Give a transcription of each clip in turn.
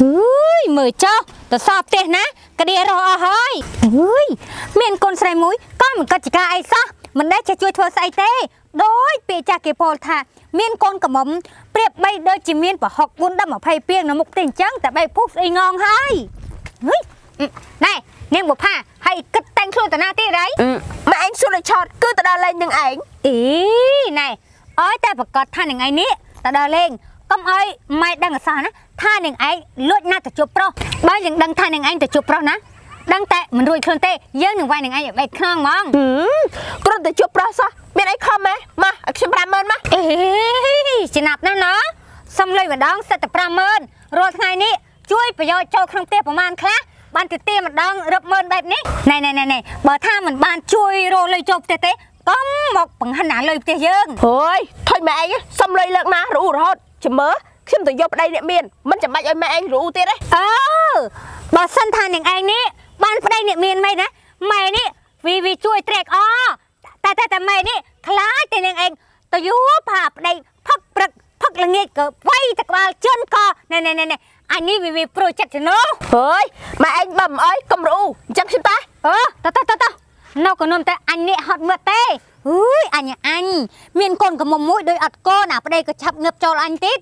អើយមើលចុះទៅសอบផ្ទះណាក្តៀរស់អស់ហើយអើយមានកូនស្រីមួយក៏មិនកាត់ចការអីសោះមិនដែលចេះជួយធ្វើស្អីទេដោយពាក្យចាស់គេពោលថា មានកូនកំមុំប្រៀបបីដូចជាមានប្រហុក4ដល់20ពីងនៅមុខផ្ទះអញ្ចឹងតែបីពុះស្អីងងហើយហុយណែនាងបុផាហើយគិតតែងខ្លួនតាណាទៀតអី ម៉ែឯងសួរដូចឆតគឺទៅដល់លេងនឹងឯង អីណែអើយតែប្រកាសថានឹងឯងនេះទៅដល់លេងកុំឲ្យម៉ែដឹងអសោះណាថានឹងឯងលួចណាស់ទៅជួបប្រុសបើយើងដឹងថានឹងឯងទៅជួបប្រុសណាដឹងតែមិនរួចខ្លួនទេយើងនឹងវាយនឹងឯងឲ្យបែកខ្នងហ្មង គ្រាន់តែជួបប្រុសសោះមានអីខំហ៎មកឲ្យខ្ញុំ50000មក អេចំណាប់ណាស់ណសុំលុយម្ដងសិតតែ50000រាល់ថ្ងៃនេះជួយប្រយោជន៍ចូលក្នុងផ្ទះប្រមាណខ្លះបានទៅទៀម្ដងរាប់ម៉ឺនបែបនេះណែណែណែណែបើថាមិនបានជួយរកលុយចូលផ្ទះទេកុំមកបង្ហាញណាលុយផ្ទះយើង ហុយថុយម៉ែឯងសុំលុយលើកណារអ៊ូរហូតចាំមើលខ្ញុំទៅយកប្តីអ្នកមានមិនចាំបាច់ឲ្យម៉ែឯងរអ៊ូទៀតទេ អើបើសិនថានាងឯងនេះបានប្តីអ្នកមានមិនណាម៉ែនេះវីវីជួយត្រេកអតែតែតែម៉ែនេះខ្លាចតែនាងឯងទៅយូរផាប្តីផឹកព្រឹកផឹកល្ងាចក៏វាយតែក្បាលជន់កណែណែណែណែអញនេះវីវីប្រួយចិត្តជំនួ ហុយម៉ែឯងបើមិនអោយកុំរអ៊ូអញ្ចឹងខ្ញុំតា អឺតតតតនៅក៏នុំតែអញនេះហត់មើលទេអើយអញអញមានកូនកំមុំមួយដោយអត់កូនអាប្តីក៏ឆាប់ងើបចូលអញទៀត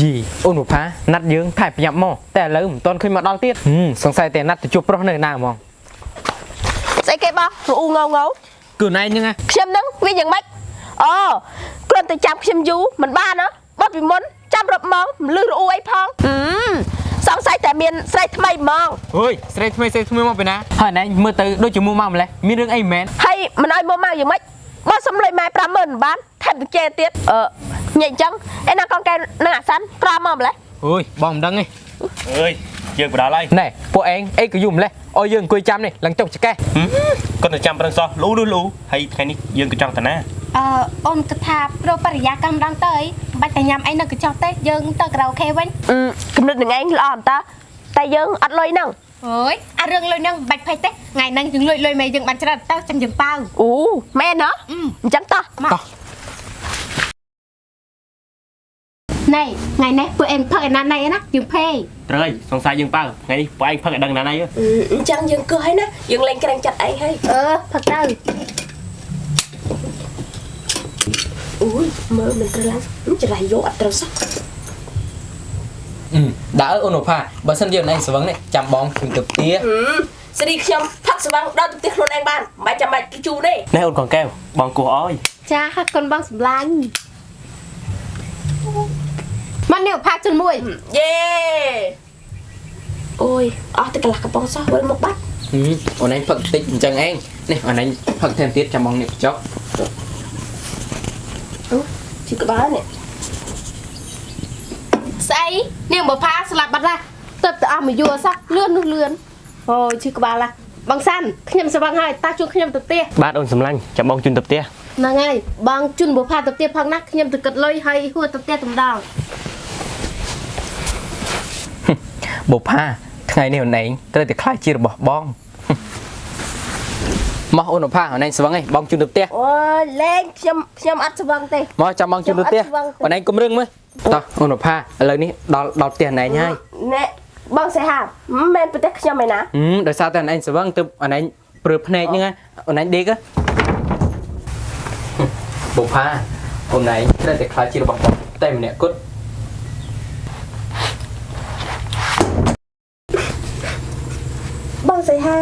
យីអូនបុផាណាត់យើងថែប្រញាប់មកតែឥឡូវមិនទាន់ឃើញមកដល់ទៀតហឹមសង្ស័យតែណាត់ទៅជួបប្រុសនៅណាហ្មង ស្អីគេបងរអ៊ូងងង គឺណៃហ្នឹងណា ខ្ញុំនឹងវាយ៉ាងម៉េចអូគ្រាន់តែចាំខ្ញុំយូរមិនបានណាបើពីមុនចាំរាប់ម៉ោងមិនលឺរអ៊ូអីផងហឹមសង្ស័យតែមានស្រីថ្មីហ្មង អើយស្រីថ្មីស្រីថ្មីមកពីណាហើយណៃមើលទៅដូចជាមួម៉កម្លេះមានរឿងអីមែន ហើយមិនឲ្យមកមកយ៉ាងម៉េចបើសុំលុយម៉ែ50000មិនបានថែមទៅជេរទៀតអឺញ៉ៃអញ្ចឹងឯណាកងកែនឹងអាសាន់ក្រមមកម្លេះ អើយបងមិនដឹងទេ អើយយើងបដាល់ហើយ ណែពួកឯងអីក៏យូរម្លេះឲ្យយើងអង្គុយចាំនេះឡើងចុកចកេះ គាត់ទៅចាំប្រឹងសោះលូលូលូហើយថ្ងៃនេះយើងក៏ចង់តាណា អឺអូនគិតថាប្រូបរិយាកម្មម្ដងទៅអីមិនបាច់តែញ៉ាំអីនៅកញ្ចុះទេយើងទៅការ៉ាអូខេវិញ អឺគំនិតនឹងឯងល្អអន្តើតែយើងអត់លុយហ្នឹង អើយអារឿងលុយហ្នឹងមិនបាច់ភ័យទេថ្ងៃហ្នឹងយើងលុយលុយមកយើងបានច្រើនទៅចាំយើងប៉ាវ អូមែនណ៎អញ្ចឹងតោះ តោះ ណែថ្ងៃនេះពួកអេមផឹកឯណាណៃណាយើងភេ ត្រូវហើយសង្ស័យយើងប៉ៅថ្ងៃនេះពួកឯងផឹកឲ្យដឹងណាណៃ អញ្ចឹងយើងគោះហើយណាយើងលេងក្រែងចិត្តឯងហើយ អឺផឹកទៅ អូយមើលមិនត្រូវឡើងច្រឡៃយកអត់ត្រូវសោះ អឺដើរអូនបុផាបើសិនជាអូនឯងស្វឹងនេះចាំបងខ្ញុំទៅផ្ទះ ស្រីខ្ញុំផឹកស្វឹងដល់ទៅផ្ទះខ្លួនឯងបានមិនបាច់ចាំបាច់គេជូរទេ ណែអូនកងកែវបងគោះអើយ ចាកូនបងសម្លាញ់មកនេះផាជុនមួយ យេអូយអស់តែកន្លះកំប៉ុងសោះវិលមកបាត់ ហឹមអូនឯងផឹកតិចអញ្ចឹងឯងនេះអូនឯងផឹកថែមទៀតចាំបងនេះបញ្ចុក អូជីក្បាលនេះ ស្អីនាងបផាស្លាប់បាត់ណាទៅទៅអស់មួយយូរសោះលឿននោះលឿនអូយឈឺក្បាលណាបងសាន់ខ្ញុំស្វឹងហើយតាជួនខ្ញុំទៅផ្ទះ បាទអូនសម្លាញ់ចាំបងជូនទៅផ្ទះ ហ្នឹងហើយបងជូនបុផាទៅផ្ទះផងណាខ្ញុំទៅគិតលុយហើយហួរទៅផ្ទះតែម្ដង បុផាថ្ងៃនេះអូនឯងត្រូវតែខ្លាចជារបស់បងមកអូនបុផាអូនឯងស្វឹងឯងបងជូនទៅផ្ទះ អូយលេងខ្ញុំខ្ញុំអត់ស្វឹងទេ មកចាំបងជូនទៅផ្ទះអូនឯងគុំរឹងមើលតោះអូនបុផាឥឡូវនេះដល់ដល់ផ្ទះអូនឯងហើយ ណែបងសៃហាមិនមែនប្រទេសខ្ញុំឯណា ហឹមដោយសារតែអូនឯងស្វឹងទើបអូនឯងព្រើភ្នែកហ្នឹងណាអូនឯងដេកហ៎បុផាអូនឯងត្រូវតែខ្លាចជារបស់បងតែម្នាក់គត់ បងសៃហា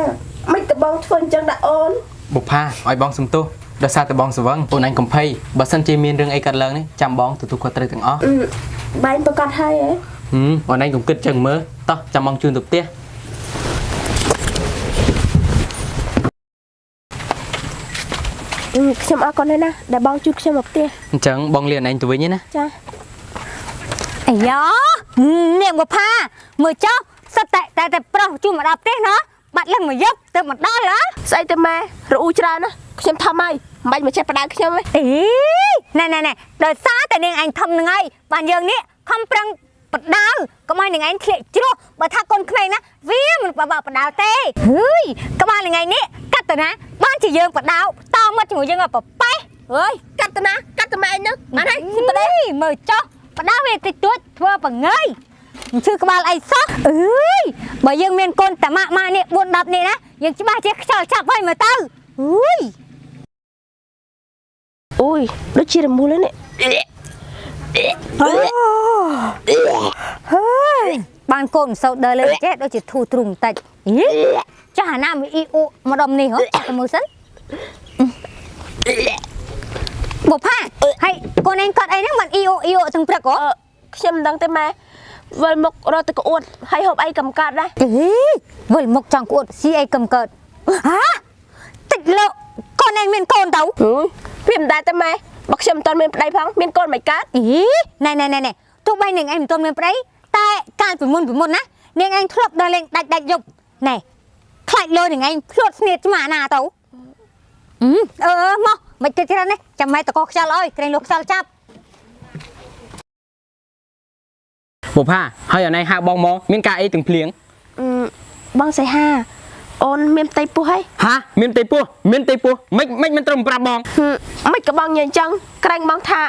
មិនក៏បងធ្វើអញ្ចឹងដាក់អូន បុផាឲ្យបងសំទោសដោយសារតែបងស្វឹងអូនឯងកំភៃបើសិនជាមានរឿងអីកើតឡើងនេះចាំបងទទួលខុសត្រូវទាំងអស់ អឺបែងប្រកាសហើយហ៎ ហឹមអូនឯងកុំគិតចឹងមើលតោះចាំបងជូនទៅផ្ទះ អឺខ្ញុំអរគុណហើយណាដែលបងជួយខ្ញុំមកផ្ទះ អញ្ចឹងបងលាអូនឯងទៅវិញណា ចា អាយ៉ានាងបុផាមើលចុះសិតតែតែតែប្រុសជួមកដល់ផ្ទះណោះបាត់លឹងមកយប់ទៅមកដល់ហ៎ ស្អីទៅម៉ែរអ៊ូច្រើនណាខ្ញុំធំហើយមិនបាច់មកចេះផ្ដៅខ្ញុំទេ អីណែណែណែដោយសារតែនាងឯងធំហ្នឹងហើយបានយើងនេះខំប្រឹងបដៅកុំឲ្យនាងឯងធ្លាក់ជ្រោះបើថាកូនក្មេងណាវាមិនបបបដៅទេហឺយក្បាលនាងឯងនេះកាត់ទៅណាបានជាយើងបដៅតមកជាមួយយើងឲ្យប្រប៉េះ អើយកាត់ទៅណាកាត់ទៅម៉ែឯងហ្នឹងបានហើយខ្ញុំទៅដេក មើលចុះបដៅវាតិចតួចធ្វើបង្ងើយ មិនឈឺក្បាលអីសោះអើយបើយើងមានកូនតាម៉ាក់ម៉ានេះ4 10នេះណាយើងច្បាស់ជាខ្យល់ចាប់ហើយមើលទៅអើយ អូយដូចជារមូលនេះ ហើយបានកូនមិនសូវដើរលើចេះដូចជាធូរទ្រុងបន្តិចអីចាស់អាណាមួយអ៊ីអ៊ូម្ដុំនេះហ៎ទៅមើលសិនបុផាហើយកូនឯងកត់អីហ្នឹងមិនអ៊ីអ៊ូអ៊ីអ៊ូទាំងព្រឹកហ៎ អឺខ្ញុំមិនដឹងទេម៉ែវិលមុខរត់ទៅក្អួតហើយហូបអីកំកើតដែរ អេវិលមុខចង់ក្អួតស៊ីអីកំកើតហាតិចលោកកូនឯងមានកូនទៅ ហឺវាមិនដែរទេម៉ែបើខ្ញុំមិនទាន់មានប្តីផងមានកូនមិនកើត អីណែណែណែណែទោះបីនាងឯងមិនទាន់មានប្តីតែកាលពីមុនពីមុនណានាងឯងធ្លាប់ដើរលេងដាច់ដាច់យប់ណែខ្លាចលោនាងឯងភ្លួតស្នៀតឆ្មាណាទៅអឺអឺមកមិនគិតច្រើនទេចាំម៉ែតកខ្យល់អើយក្រែងលោកខ្យល់ចាប់ បុផាហើយអនឯងហៅបងមកមានការអីទាំងភ្លៀង អឺបងសៃហាអូនមានផ្ទៃពោះហើយ ហាមានទេពោះមានទេពោះមិនមិនមិនត្រឹមប្រាប់បង ហឹមមិនក៏បងញ៉ៃអញ្ចឹងក្រែងបងថា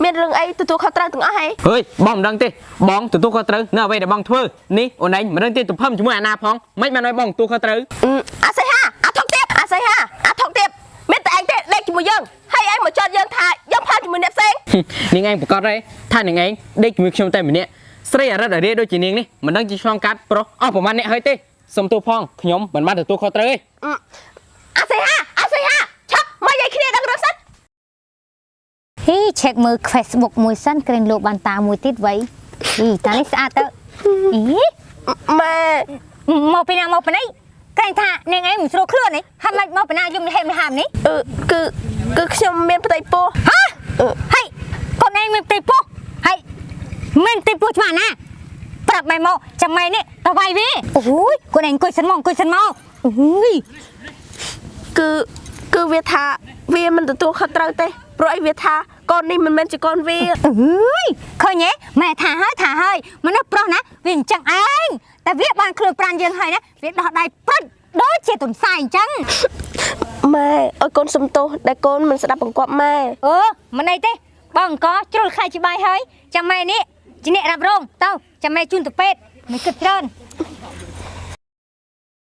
មានរឿងអីទទួលខុសត្រូវទាំងអស់ហី ហេយបងមិនដឹងទេបងទទួលខុសត្រូវនៅអ្វីដែលបងធ្វើនេះអូនឯងមិនដឹងទេទំភឹមជាមួយអាណាផងមិនបានឲ្យបងទទួលខុសត្រូវ អឺអាសៃហាអាថុកទៀតអាសៃហាអាថុកទៀតមានតែឯងទេដេកជាមួយយើងហើយឯងមកចោទយើងថាយើងផានជាមួយអ្នកផ្សេង នាងឯងប្រកាសទេថានាងឯងដេកជាមួយខ្ញុំតែម្នាក់ស្រីអរិទ្ធអរិយដូចជានាងនេះមិនដឹងជាឆ្លងកាត់ប្រុសអស់ប្រហែលអ្នកហើយទេសុំទោសផងខ្ញុំមិនបានទទួលខុសត្រូវទេ អឺអាសៃហាអាសៃហាឆាប់មកយាយគ្នាដឹងរឿងសិន ហ៊ីឆែកមើល Facebook មួយសិនក្រែងលោកបានតាមួយទៀតវៃអីតានេះស្អាតទៅអី ម៉ែ មកពីណាមកពីណីក្រែងថានាងឯងមិនស្រួលខ្លួននេះហាត់មិនមកពីណាយំលហេមលហាមនេះ អឺគឺគឺខ្ញុំមានផ្ទៃពោះ ហាហើយកូនឯងមានផ្ទៃពោះហើយមានផ្ទៃពោះច្បាស់ណាប្រាប់ម៉ែមកចាំម៉ែនេះតវាយវាអូយកូនឯងអង្គុយសិនមកអង្គុយសិនមកអូយ គឺគឺវាថាវាមិនទទួលខុសត្រូវទេព្រោះអីវាថាកូននេះមិនមែនជាកូនវា អើយឃើញទេម៉ែថាហើយថាហើយមនុស្សប្រុសណាវាអញ្ចឹងឯងតែវាបានខ្លួនប្រានយើងហើយណាវាដោះដៃព្រិចដូចជាទុនសាយអញ្ចឹង ម៉ែឲ្យកូនសុំទោសដែលកូនមិនស្ដាប់បង្គាប់ម៉ែ អឺមិនអីទេបងអង្គជ្រុលខ្លាយជាបាយហើយចាំម៉ែនេះជាអ្នករ៉ាប់រងទៅចាំម៉ែជូនទៅពេទ្យមិនគិតច្រើន